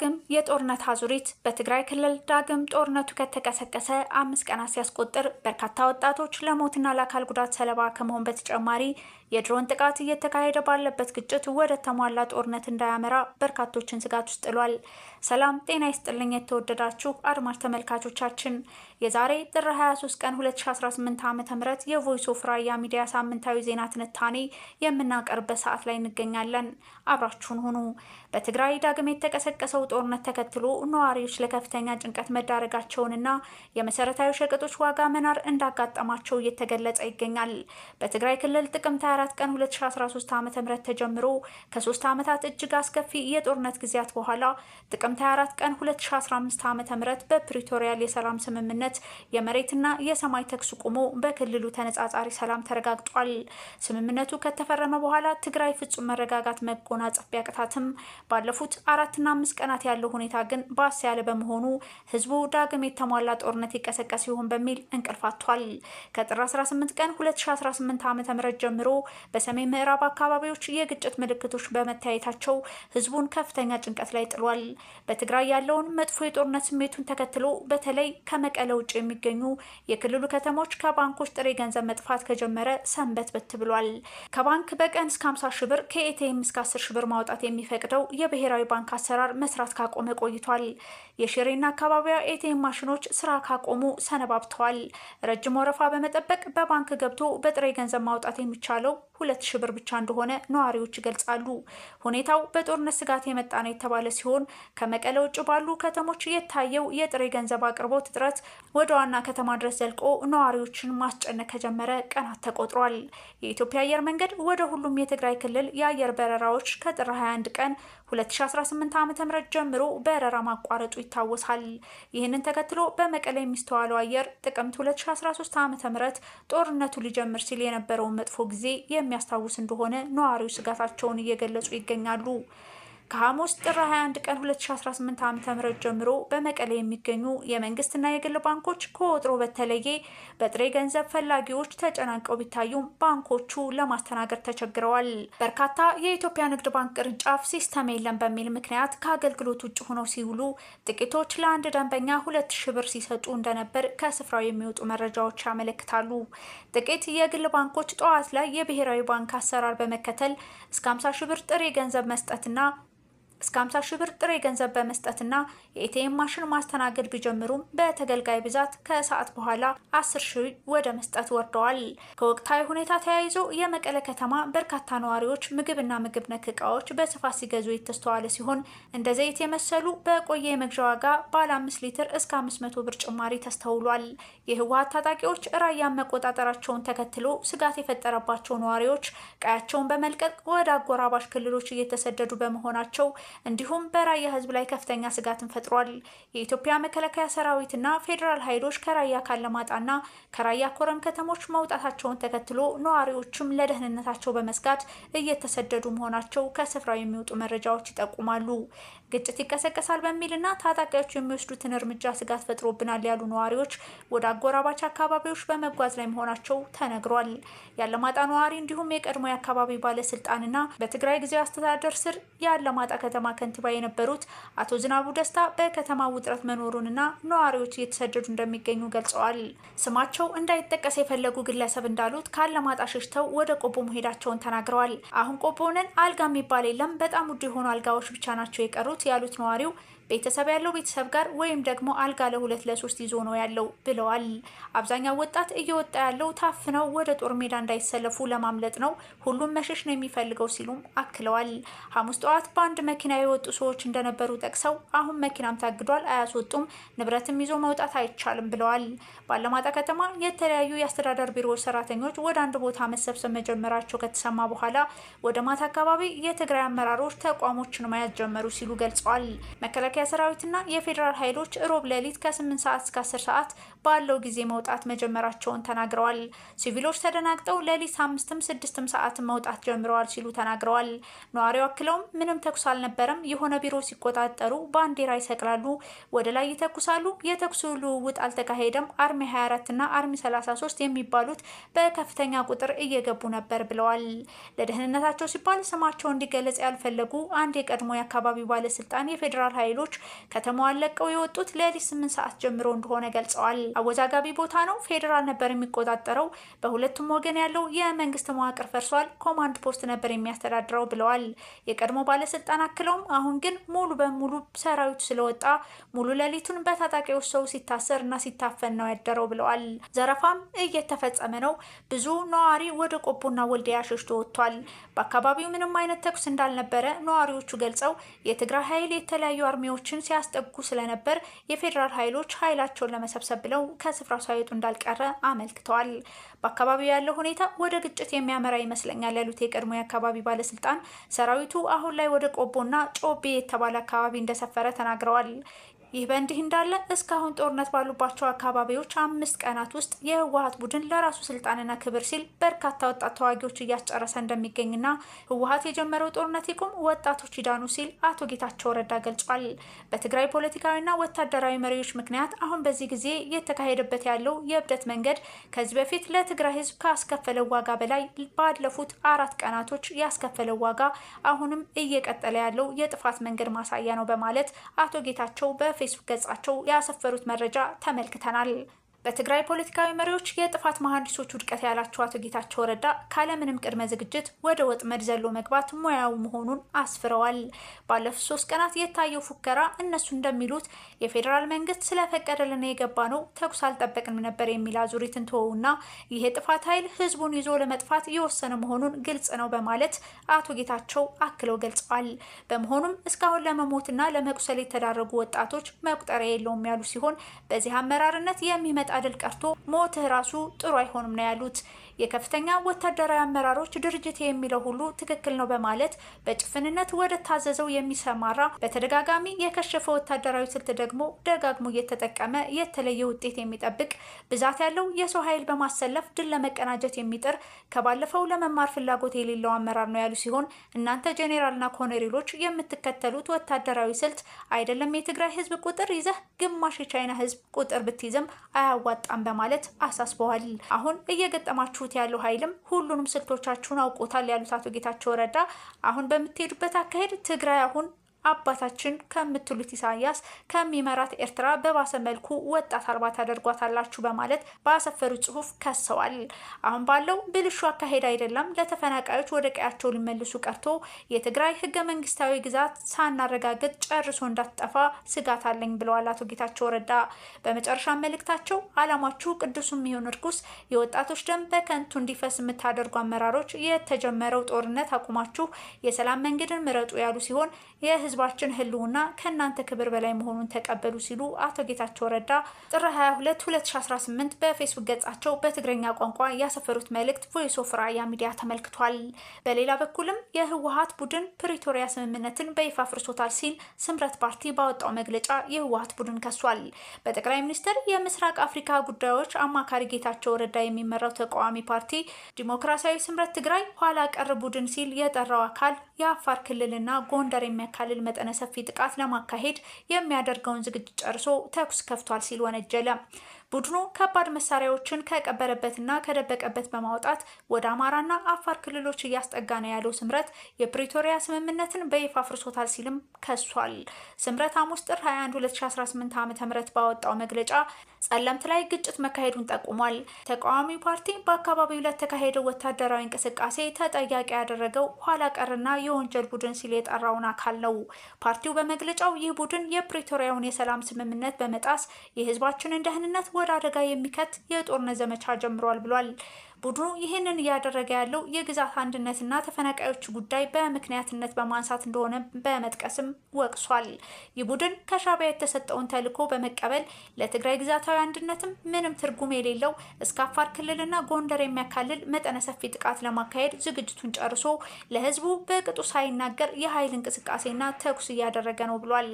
ዳግም የጦርነት አዙሪት። በትግራይ ክልል ዳግም ጦርነቱ ከተቀሰቀሰ 5 ቀናት ሲያስቆጥር በርካታ ወጣቶች ለሞትና ለአካል ጉዳት ሰለባ ከመሆን በተጨማሪ የድሮን ጥቃት እየተካሄደ ባለበት ግጭት ወደ ተሟላ ጦርነት እንዳያመራ በርካቶችን ስጋት ውስጥ ጥሏል። ሰላም ጤና ይስጥልኝ የተወደዳችሁ አድማጭ ተመልካቾቻችን፣ የዛሬ ጥር 23 ቀን 2018 ዓ.ም የቮይስ ኦፍ ራያ ሚዲያ ሳምንታዊ ዜና ትንታኔ የምናቀርብበት ሰዓት ላይ እንገኛለን። አብራችሁን ሁኑ። በትግራይ ዳግም የተቀሰቀሰው ጦርነት ተከትሎ ነዋሪዎች ለከፍተኛ ጭንቀት መዳረጋቸውንና የመሰረታዊ ሸቀጦች ዋጋ መናር እንዳጋጠማቸው እየተገለጸ ይገኛል። በትግራይ ክልል ጥቅምት 24 ቀን 2013 ዓ.ም ተጀምሮ ከ3 ዓመታት እጅግ አስከፊ የጦርነት ጊዜያት በኋላ ጥቅምት 24 ቀን 2015 ዓ.ም በፕሪቶሪያ የሰላም ስምምነት የመሬትና የሰማይ ተኩስ ቆሞ በክልሉ ተነጻጻሪ ሰላም ተረጋግጧል። ስምምነቱ ከተፈረመ በኋላ ትግራይ ፍጹም መረጋጋት መጎናጸፍ ቢያቅታትም ባለፉት 4 እና 5 ቀናት ያለው ሁኔታ ግን ባስ ያለ በመሆኑ ህዝቡ ዳግም የተሟላ ጦርነት ይቀሰቀስ ይሆን በሚል እንቅልፍ አጥቷል። ከጥር 18 ቀን 2018 ዓ.ም ጀምሮ በሰሜን ምዕራብ አካባቢዎች የግጭት ምልክቶች በመታየታቸው ህዝቡን ከፍተኛ ጭንቀት ላይ ጥሏል። በትግራይ ያለውን መጥፎ የጦርነት ስሜቱን ተከትሎ በተለይ ከመቀለ ውጭ የሚገኙ የክልሉ ከተሞች ከባንኮች ጥሬ ገንዘብ መጥፋት ከጀመረ ሰንበትበት ብሏል። ከባንክ በቀን እስከ 50 ሺህ ብር፣ ከኤቲኤም እስከ 10 ሺህ ብር ማውጣት የሚፈቅደው የብሔራዊ ባንክ አሰራር መስራት ካቆመ ቆይቷል። የሽሬና አካባቢዋ ኤቲኤም ማሽኖች ስራ ካቆሙ ሰነባብተዋል። ረጅም ወረፋ በመጠበቅ በባንክ ገብቶ በጥሬ ገንዘብ ማውጣት የሚቻለው 2 ሺህ ብር ብቻ እንደሆነ ነዋሪዎች ይገልጻሉ። ሁኔታው በጦርነት ስጋት የመጣ ነው የተባለ ሲሆን ከመቀለ ውጭ ባሉ ከተሞች የታየው የጥሬ ገንዘብ አቅርቦት እጥረት ወደ ዋና ከተማ ድረስ ዘልቆ ነዋሪዎችን ማስጨነቅ ከጀመረ ቀናት ተቆጥሯል። የኢትዮጵያ አየር መንገድ ወደ ሁሉም የትግራይ ክልል የአየር በረራዎች ከጥር 21 ቀን 2018 ዓ.ም ጀምሮ በረራ ማቋረጡ ይታወሳል። ይህንን ተከትሎ በመቀለ የሚስተዋለው አየር ጥቅምት 2013 ዓ.ም ጦርነቱ ሊጀምር ሲል የነበረውን መጥፎ ጊዜ የሚያስታውስ እንደሆነ ነዋሪዎች ስጋታቸውን እየገለጹ ይገኛሉ። ከሐሙስ ጥር 21 ቀን 2018 ዓ.ም ጀምሮ በመቀለ የሚገኙ የመንግስትና የግል ባንኮች ከወትሮ በተለየ በጥሬ ገንዘብ ፈላጊዎች ተጨናንቀው ቢታዩም ባንኮቹ ለማስተናገድ ተቸግረዋል። በርካታ የኢትዮጵያ ንግድ ባንክ ቅርንጫፍ system የለም በሚል ምክንያት ከአገልግሎት ውጭ ሆነው ሲውሉ፣ ጥቂቶች ለአንድ ደንበኛ 2 ሺህ ብር ሲሰጡ እንደነበር ከስፍራው የሚወጡ መረጃዎች ያመለክታሉ። ጥቂት የግል ባንኮች ጠዋት ላይ የብሔራዊ ባንክ አሰራር በመከተል እስከ 50 ሺህ ብር ጥሬ ገንዘብ መስጠትና እስከ 50 ሺህ ብር ጥሬ ገንዘብ በመስጠትና የኤቲኤም ማሽን ማስተናገድ ቢጀምሩም በተገልጋይ ብዛት ከሰዓት በኋላ 10 ሺህ ወደ መስጠት ወርደዋል። ከወቅታዊ ሁኔታ ተያይዞ የመቀለ ከተማ በርካታ ነዋሪዎች ምግብና ምግብ ነክ እቃዎች በስፋት ሲገዙ የተስተዋለ ሲሆን እንደ ዘይት የመሰሉ በቆየ የመግዣ ዋጋ ባለ 5 ሊትር እስከ 500 ብር ጭማሪ ተስተውሏል። የህወሓት ታጣቂዎች ራያን መቆጣጠራቸውን ተከትሎ ስጋት የፈጠረባቸው ነዋሪዎች ቀያቸውን በመልቀቅ ወደ አጎራባች ክልሎች እየተሰደዱ በመሆናቸው እንዲሁም በራያ ህዝብ ላይ ከፍተኛ ስጋትን ፈጥሯል። የኢትዮጵያ መከላከያ ሰራዊትና ፌዴራል ኃይሎች ከራያ ካለማጣና ከራያ ኮረም ከተሞች መውጣታቸውን ተከትሎ ነዋሪዎችም ለደህንነታቸው በመስጋት እየተሰደዱ መሆናቸው ከስፍራው የሚወጡ መረጃዎች ይጠቁማሉ። ግጭት ይቀሰቀሳል በሚልና ታጣቂዎቹ የሚወስዱትን እርምጃ ስጋት ፈጥሮብናል ያሉ ነዋሪዎች ወደ አጎራባች አካባቢዎች በመጓዝ ላይ መሆናቸው ተነግሯል። የአላማጣ ነዋሪ እንዲሁም የቀድሞ የአካባቢ ባለስልጣንና በትግራይ ጊዜያዊ አስተዳደር ስር የአላማጣ ከተማ ከንቲባ የነበሩት አቶ ዝናቡ ደስታ በከተማ ውጥረት መኖሩንና ነዋሪዎች እየተሰደዱ እንደሚገኙ ገልጸዋል። ስማቸው እንዳይጠቀስ የፈለጉ ግለሰብ እንዳሉት ከአላማጣ ሸሽተው ወደ ቆቦ መሄዳቸውን ተናግረዋል። አሁን ቆቦ ነን፣ አልጋ የሚባል የለም፣ በጣም ውድ የሆኑ አልጋዎች ብቻ ናቸው የቀሩት ያሉት ነዋሪው ቤተሰብ ያለው ቤተሰብ ጋር ወይም ደግሞ አልጋ ለሁለት ለሶስት ይዞ ነው ያለው ብለዋል። አብዛኛው ወጣት እየወጣ ያለው ታፍነው ወደ ጦር ሜዳ እንዳይሰለፉ ለማምለጥ ነው። ሁሉም መሸሽ ነው የሚፈልገው ሲሉም አክለዋል። ሐሙስ ጠዋት በአንድ መኪና የወጡ ሰዎች እንደነበሩ ጠቅሰው አሁን መኪናም ታግዷል፣ አያስወጡም፣ ንብረትም ይዞ መውጣት አይቻልም ብለዋል። በአላማጣ ከተማ የተለያዩ የአስተዳደር ቢሮዎች ሰራተኞች ወደ አንድ ቦታ መሰብሰብ መጀመራቸው ከተሰማ በኋላ ወደ ማታ አካባቢ የትግራይ አመራሮች ተቋሞችን መያዝ ጀመሩ ሲሉ ገልጸዋል። መከላከያ ሰራዊትና የፌዴራል ኃይሎች ሮብ ሌሊት ከ8 ሰዓት እስከ 10 ሰዓት ባለው ጊዜ መውጣት መጀመራቸውን ተናግረዋል። ሲቪሎች ተደናግጠው ሌሊት 5ም 6ም ሰዓት መውጣት ጀምረዋል ሲሉ ተናግረዋል። ነዋሪው አክለውም ምንም ተኩስ አልነበረም። የሆነ ቢሮ ሲቆጣጠሩ ባንዲራ ይሰቅላሉ፣ ወደ ላይ ይተኩሳሉ። የተኩሱ ልውውጥ አልተካሄደም። አርሚ 24 እና አርሚ 33 የሚባሉት በከፍተኛ ቁጥር እየገቡ ነበር ብለዋል። ለደህንነታቸው ሲባል ስማቸው እንዲገለጽ ያልፈለጉ አንድ የቀድሞ የአካባቢው ባለስልጣን የፌዴራል ኃይሎች ተወላጆች ከተማዋን ለቀው የወጡት ሌሊት 8 ሰዓት ጀምሮ እንደሆነ ገልጸዋል። አወዛጋቢ ቦታ ነው፣ ፌዴራል ነበር የሚቆጣጠረው፣ በሁለቱም ወገን ያለው የመንግስት መዋቅር ፈርሷል፣ ኮማንድ ፖስት ነበር የሚያስተዳድረው ብለዋል። የቀድሞ ባለስልጣን አክለውም አሁን ግን ሙሉ በሙሉ ሰራዊቱ ስለወጣ ሙሉ ሌሊቱን በታጣቂዎች ሰው ሲታሰር እና ሲታፈን ነው ያደረው ብለዋል። ዘረፋም እየተፈጸመ ነው። ብዙ ነዋሪ ወደ ቆቦና ወልዲያ ሸሽቶ ወጥቷል። በአካባቢው ምንም አይነት ተኩስ እንዳልነበረ ነዋሪዎቹ ገልጸው የትግራይ ኃይል የተለያዩ army ዎችን ሲያስጠጉ ስለነበር የፌዴራል ኃይሎች ኃይላቸውን ለመሰብሰብ ብለው ከስፍራው ሳይወጡ እንዳልቀረ አመልክተዋል። በአካባቢው ያለው ሁኔታ ወደ ግጭት የሚያመራ ይመስለኛል ያሉት የቀድሞ የአካባቢ ባለስልጣን ሰራዊቱ አሁን ላይ ወደ ቆቦና ጮቤ የተባለ አካባቢ እንደሰፈረ ተናግረዋል። ይህ በእንዲህ እንዳለ እስካሁን ጦርነት ባሉባቸው አካባቢዎች 5 ቀናት ውስጥ የህወሓት ቡድን ለራሱ ስልጣንና ክብር ሲል በርካታ ወጣት ተዋጊዎች እያስጨረሰ እንደሚገኝና ህወሓት የጀመረው ጦርነት ይቁም፣ ወጣቶች ይዳኑ ሲል አቶ ጌታቸው ረዳ ገልጿል። በትግራይ ፖለቲካዊና ወታደራዊ መሪዎች ምክንያት አሁን በዚህ ጊዜ እየተካሄደበት ያለው የእብደት መንገድ ከዚህ በፊት ለትግራይ ህዝብ ካስከፈለው ዋጋ በላይ ባለፉት 4 ቀናቶች ያስከፈለው ዋጋ አሁንም እየቀጠለ ያለው የጥፋት መንገድ ማሳያ ነው በማለት አቶ ጌታቸው በፌስቡክ ገጻቸው ያሰፈሩት መረጃ ተመልክተናል። በትግራይ ፖለቲካዊ መሪዎች የጥፋት መሐንዲሶች ውድቀት ያላቸው አቶ ጌታቸው ረዳ ካለምንም ቅድመ ዝግጅት ወደ ወጥመድ ዘሎ መግባት ሙያው መሆኑን አስፍረዋል። ባለፉት 3 ቀናት የታየው ፉከራ እነሱ እንደሚሉት የፌዴራል መንግስት ስለፈቀደልን የገባ ነው፣ ተኩስ አልጠበቅንም ነበር የሚል አዙሪትን ተወውና ይህ የጥፋት ኃይል ህዝቡን ይዞ ለመጥፋት የወሰነ መሆኑን ግልጽ ነው በማለት አቶ ጌታቸው አክለው ገልጸዋል። በመሆኑም እስካሁን ለመሞትና ለመቁሰል የተዳረጉ ወጣቶች መቁጠሪያ የለውም ያሉ ሲሆን በዚህ አመራርነት የሚመጣ ድል ቀርቶ ሞትህ ራሱ ጥሩ አይሆንም ነው ያሉት። የከፍተኛ ወታደራዊ አመራሮች ድርጅት የሚለው ሁሉ ትክክል ነው በማለት በጭፍንነት ወደ ታዘዘው የሚሰማራ በተደጋጋሚ የከሸፈ ወታደራዊ ስልት ደግሞ ደጋግሞ እየተጠቀመ የተለየ ውጤት የሚጠብቅ ብዛት ያለው የሰው ኃይል በማሰለፍ ድል ለመቀናጀት የሚጥር ከባለፈው ለመማር ፍላጎት የሌለው አመራር ነው ያሉ ሲሆን እናንተ ጄኔራልና ኮሎኔሎች የምትከተሉት ወታደራዊ ስልት አይደለም የትግራይ ህዝብ ቁጥር ይዘህ ግማሽ የቻይና ህዝብ ቁጥር ብትይዝም አያዋጣም በማለት አሳስበዋል። አሁን እየገጠማችሁት ያለው ኃይልም ሁሉንም ስልቶቻችሁን አውቆታል ያሉት አቶ ጌታቸው ረዳ አሁን በምትሄዱበት አካሄድ ትግራይ አሁን አባታችን ከምትሉት ኢሳያስ ከሚመራት ኤርትራ በባሰ መልኩ ወጣት አልባ ታደርጓታላችሁ በማለት ባሰፈሩት ጽሁፍ ከሰዋል። አሁን ባለው ብልሹ አካሄድ አይደለም ለተፈናቃዮች ወደ ቀያቸው ሊመልሱ ቀርቶ የትግራይ ህገ መንግስታዊ ግዛት ሳናረጋግጥ ጨርሶ እንዳትጠፋ ስጋት አለኝ ብለዋል አቶ ጌታቸው ረዳ። በመጨረሻ መልእክታቸው አላማችሁ ቅዱስም ይሁን እርኩስ የወጣቶች ደም በከንቱ እንዲፈስ የምታደርጉ አመራሮች የተጀመረው ጦርነት አቁማችሁ የሰላም መንገድን ምረጡ ያሉ ሲሆን የህዝባችን ህልውና ከእናንተ ክብር በላይ መሆኑን ተቀበሉ ሲሉ አቶ ጌታቸው ረዳ ጥር 22 2018 በፌስቡክ ገጻቸው በትግረኛ ቋንቋ ያሰፈሩት መልእክት ቮይስ ኦፍ ራያ ሚዲያ ተመልክቷል። በሌላ በኩልም የህወሓት ቡድን ፕሪቶሪያ ስምምነትን በይፋ አፍርሶታል ሲል ስምረት ፓርቲ ባወጣው መግለጫ የህወሓት ቡድን ከሷል። በጠቅላይ ሚኒስትር የምስራቅ አፍሪካ ጉዳዮች አማካሪ ጌታቸው ረዳ የሚመራው ተቃዋሚ ፓርቲ ዲሞክራሲያዊ ስምረት ትግራይ ኋላ ቀር ቡድን ሲል የጠራው አካል የአፋር ክልልና ጎንደር የሚያካልል መጠነ ሰፊ ጥቃት ለማካሄድ የሚያደርገውን ዝግጅት ጨርሶ ተኩስ ከፍቷል ሲል ወነጀለ። ቡድኑ ከባድ መሳሪያዎችን ከቀበረበትና ከደበቀበት በማውጣት ወደ አማራና አፋር ክልሎች እያስጠጋ ነው ያለው ስምረት የፕሪቶሪያ ስምምነትን በይፋ አፍርሶታል ሲልም ከሷል። ስምረት ሐሙስ ጥር 21 2018 ዓ.ም ባወጣው መግለጫ ጸለምት ላይ ግጭት መካሄዱን ጠቁሟል። ተቃዋሚው ፓርቲ በአካባቢው ለተካሄደው ወታደራዊ እንቅስቃሴ ተጠያቂ ያደረገው ኋላ ቀርና የወንጀል ቡድን ሲል የጠራውን አካል ነው። ፓርቲው በመግለጫው ይህ ቡድን የፕሪቶሪያውን የሰላም ስምምነት በመጣስ የህዝባችንን ደህንነት ወደ አደጋ የሚከት የጦርነት ዘመቻ ጀምሯል ብሏል። ቡድኑ ይህንን እያደረገ ያለው የግዛት አንድነትና ተፈናቃዮች ጉዳይ በምክንያትነት በማንሳት እንደሆነ በመጥቀስም ወቅሷል። ይህ ቡድን ከሻዕቢያ የተሰጠውን ተልዕኮ በመቀበል ለትግራይ ግዛታዊ አንድነትም ምንም ትርጉም የሌለው እስከ አፋር ክልልና ጎንደር የሚያካልል መጠነ ሰፊ ጥቃት ለማካሄድ ዝግጅቱን ጨርሶ ለህዝቡ በቅጡ ሳይናገር የኃይል እንቅስቃሴና ተኩስ እያደረገ ነው ብሏል።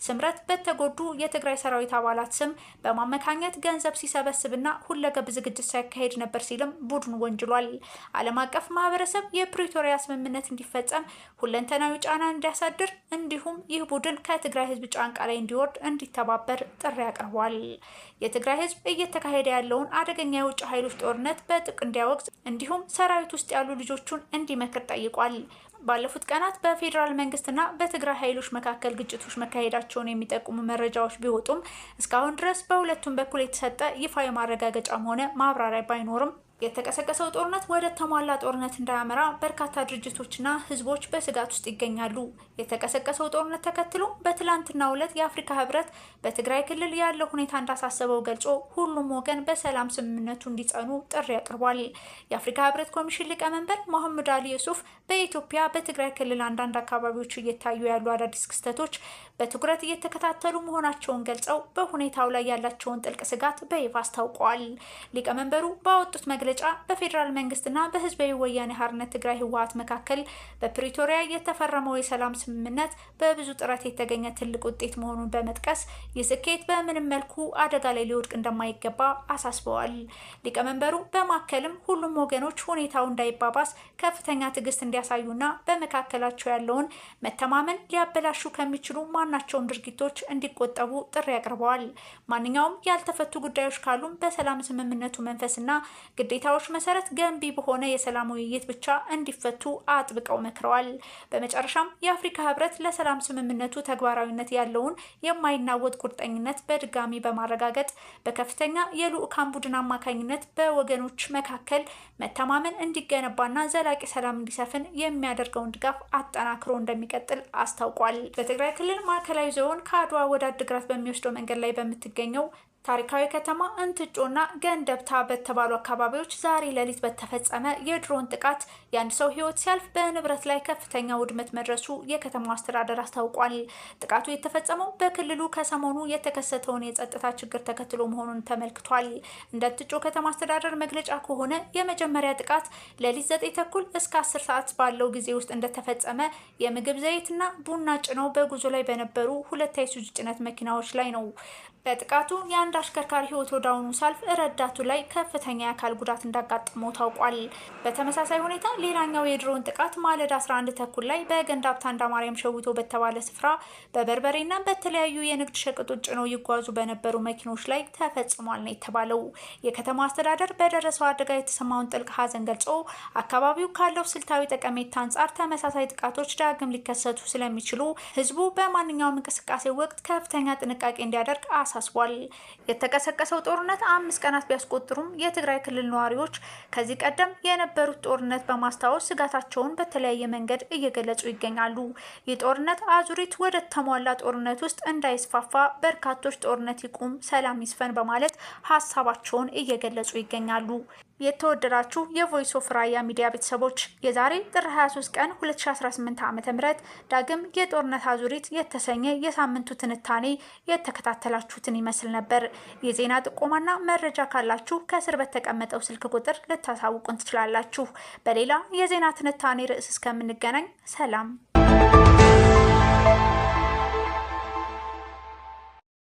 ስምረት በተጎዱ የትግራይ ሰራዊት አባላት ስም በማመካኘት ገንዘብ ሲሰበስብና ሁለገብ ዝግጅት ሲያካሄድ ነበር ሲልም ቡድኑ ወንጅሏል። ዓለም አቀፍ ማህበረሰብ የፕሪቶሪያ ስምምነት እንዲፈጸም ሁለንተናዊ ጫና እንዲያሳድር እንዲሁም ይህ ቡድን ከትግራይ ህዝብ ጫንቃ ላይ እንዲወርድ እንዲተባበር ጥሪ አቅርቧል። የትግራይ ህዝብ እየተካሄደ ያለውን አደገኛ የውጭ ኃይሎች ጦርነት በጥብቅ እንዲያወግዝ እንዲሁም ሰራዊት ውስጥ ያሉ ልጆቹን እንዲመክር ጠይቋል። ባለፉት ቀናት በፌዴራል መንግስትና በትግራይ ኃይሎች መካከል ግጭቶች መካሄዳቸውን የሚጠቁሙ መረጃዎች ቢወጡም እስካሁን ድረስ በሁለቱም በኩል የተሰጠ ይፋ የማረጋገጫም ሆነ ማብራሪያ ባይኖርም የተቀሰቀሰው ጦርነት ወደ ተሟላ ጦርነት እንዳያመራ በርካታ ድርጅቶችና ህዝቦች በስጋት ውስጥ ይገኛሉ። የተቀሰቀሰው ጦርነት ተከትሎ በትላንትናው ዕለት የአፍሪካ ህብረት በትግራይ ክልል ያለው ሁኔታ እንዳሳሰበው ገልጾ ሁሉም ወገን በሰላም ስምምነቱ እንዲጸኑ ጥሪ አቅርቧል። የአፍሪካ ህብረት ኮሚሽን ሊቀመንበር መሐመድ አሊ ዩሱፍ በኢትዮጵያ በትግራይ ክልል አንዳንድ አካባቢዎች እየታዩ ያሉ አዳዲስ ክስተቶች በትኩረት እየተከታተሉ መሆናቸውን ገልጸው በሁኔታው ላይ ያላቸውን ጥልቅ ስጋት በይፋ አስታውቀዋል። ሊቀመንበሩ ባወጡት መግለጫ በፌዴራል መንግስትና በህዝባዊ ወያኔ ሓርነት ትግራይ ህወሓት መካከል በፕሪቶሪያ የተፈረመው የሰላም ስምምነት በብዙ ጥረት የተገኘ ትልቅ ውጤት መሆኑን በመጥቀስ የስኬት በምንም መልኩ አደጋ ላይ ሊወድቅ እንደማይገባ አሳስበዋል። ሊቀመንበሩ በማከልም ሁሉም ወገኖች ሁኔታው እንዳይባባስ ከፍተኛ ትዕግስት እንዲያሳዩና በመካከላቸው ያለውን መተማመን ሊያበላሹ ከሚችሉ ማናቸውም ድርጊቶች እንዲቆጠቡ ጥሪ አቅርበዋል። ማንኛውም ያልተፈቱ ጉዳዮች ካሉም በሰላም ስምምነቱ መንፈስና ግዴታዎች መሰረት ገንቢ በሆነ የሰላም ውይይት ብቻ እንዲፈቱ አጥብቀው መክረዋል። በመጨረሻም የአፍሪካ ህብረት ለሰላም ስምምነቱ ተግባራዊነት ያለውን የማይናወጥ ቁርጠኝነት በድጋሚ በማረጋገጥ በከፍተኛ የልዑካን ቡድን አማካኝነት በወገኖች መካከል መተማመን እንዲገነባና ዘላቂ ሰላም እንዲሰፍን የሚያደርገውን ድጋፍ አጠናክሮ እንደሚቀጥል አስታውቋል። በትግራይ ክልል ማዕከላዊ ዞን ከአድዋ ወደ አድግራት በሚወስደው መንገድ ላይ በምትገኘው ታሪካዊ ከተማ እንትጮና ገንደብታ በተባሉ አካባቢዎች ዛሬ ሌሊት በተፈጸመ የድሮን ጥቃት የአንድ ሰው ህይወት ሲያልፍ በንብረት ላይ ከፍተኛ ውድመት መድረሱ የከተማው አስተዳደር አስታውቋል። ጥቃቱ የተፈጸመው በክልሉ ከሰሞኑ የተከሰተውን የጸጥታ ችግር ተከትሎ መሆኑን ተመልክቷል። እንደ እንትጮ ከተማ አስተዳደር መግለጫ ከሆነ የመጀመሪያ ጥቃት ሌሊት 9:30 እስከ 10 ሰዓት ባለው ጊዜ ውስጥ እንደተፈጸመ የምግብ ዘይትና ቡና ጭነው በጉዞ ላይ በነበሩ ሁለት አይሱዙ ጭነት መኪናዎች ላይ ነው። በጥቃቱ የአንድ አሽከርካሪ ህይወት ወዲያውኑ ሲያልፍ ረዳቱ ላይ ከፍተኛ የአካል ጉዳት እንዳጋጠመው ታውቋል። በተመሳሳይ ሁኔታ ሌላኛው የድሮን ጥቃት ማለዳ 11:30 ላይ በገንዳብታ እንዳማርያም ሸዊቶ በተባለ ስፍራ በበርበሬና በተለያዩ የንግድ ሸቀጦች ጭነው ይጓዙ በነበሩ መኪኖች ላይ ተፈጽሟል ነው የተባለው። የከተማው አስተዳደር በደረሰው አደጋ የተሰማውን ጥልቅ ሐዘን ገልጾ አካባቢው ካለው ስልታዊ ጠቀሜታ አንጻር ተመሳሳይ ጥቃቶች ዳግም ሊከሰቱ ስለሚችሉ ህዝቡ በማንኛውም እንቅስቃሴ ወቅት ከፍተኛ ጥንቃቄ እንዲያደርግ አሳስቧል። የተቀሰቀሰው ጦርነት 5 ቀናት ቢያስቆጥሩም የትግራይ ክልል ነዋሪዎች ከዚህ ቀደም የነበሩት ጦርነት በማስታወስ ስጋታቸውን በተለያየ መንገድ እየገለጹ ይገኛሉ። የጦርነት አዙሪት ወደ ተሟላ ጦርነት ውስጥ እንዳይስፋፋ በርካቶች ጦርነት ይቁም፣ ሰላም ይስፈን በማለት ሀሳባቸውን እየገለጹ ይገኛሉ። የተወደዳችሁ የቮይስ ኦፍ ራያ ሚዲያ ቤተሰቦች የዛሬ ጥር 23 ቀን 2018 ዓ.ም ዳግም የጦርነት አዙሪት የተሰኘ የሳምንቱ ትንታኔ የተከታተላችሁትን ይመስል ነበር። የዜና ጥቆማና መረጃ ካላችሁ ከስር በተቀመጠው ስልክ ቁጥር ልታሳውቁን ትችላላችሁ። በሌላ የዜና ትንታኔ ርዕስ እስከምንገናኝ ሰላም።